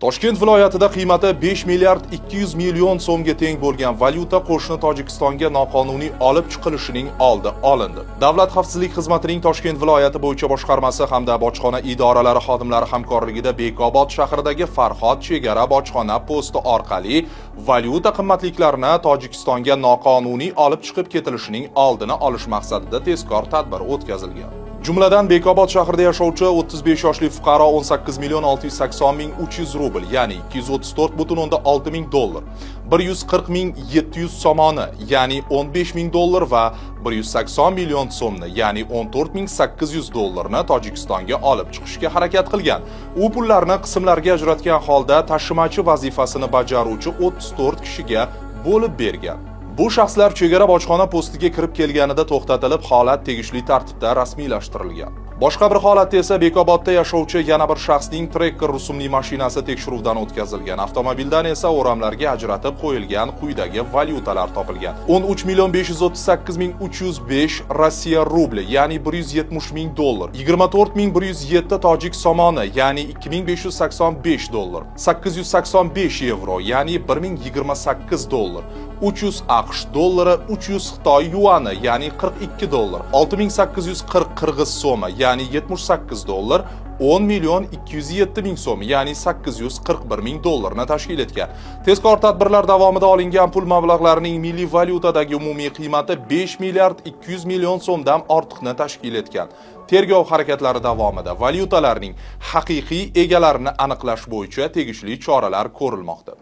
Toshkent viloyatida qiymati 5 milliard 200 million so'mga teng bo'lgan valyuta qo'shni Tojikistonga noqonuniy olib chiqilishining oldi olindi. Davlat xavfsizlik xizmatining Toshkent viloyati bo'yicha boshqarmasi hamda bojxona idoralari xodimlari hamkorligida Bekobod shahridagi Farhod chegara bojxona posti orqali valyuta qimmatliklarini Tojikistonga noqonuniy olib chiqib ketilishining oldini olish maqsadida tezkor tadbir o'tkazilgan. Jumladan, Bekobod shahrida yashovchi 35 yoshli fuqaro 18 million 680 ming 300 rubl, ya'ni 234,6 ming dollar, 140 ming 700 somoni, ya'ni 15 ming dollar va 180 million so'mni, ya'ni 14 ming 800 dollarni Tojikistonga olib chiqishga harakat qilgan. U pullarni qismlarga ajratgan holda tashimachi vazifasini bajaruvchi 34 kishiga bo'lib bergan. Bu shaxslar chegara bojxona postiga kirib kelganida to'xtatilib, holat tegishli tartibda rasmiylashtirilgan. Boshqa bir holatda esa Bekobodda yashovchi yana bir shaxsning Tracker rusumli mashinasi tekshiruvdan o'tkazilgan. Avtomobildan esa o'ramlarga ajratib qo'yilgan quyidagi valyutalar topilgan: 13 million 538 ming 305 Rossiya rubli, ya'ni 170 ming dollar, 24 ming 107 tojik somoni, ya'ni 2585 dollar, 885 yevro, ya'ni 1028 dollar, 300 AQSh dollari, 300 Xitoy yuani, ya'ni 42 dollar, 6840 qirg'iz so'mi, ya'ni 78 dollar, 10 million 207 ming so'm, ya'ni 841 ming dollarni tashkil etgan. Tezkor tadbirlar davomida olingan pul mablag'larining milliy valyutadagi umumiy qiymati 5 milliard 200 million so'mdan ortiqni tashkil etgan. Tergov harakatlari davomida valyutalarning haqiqiy egalarini aniqlash bo'yicha tegishli choralar ko'rilmoqda.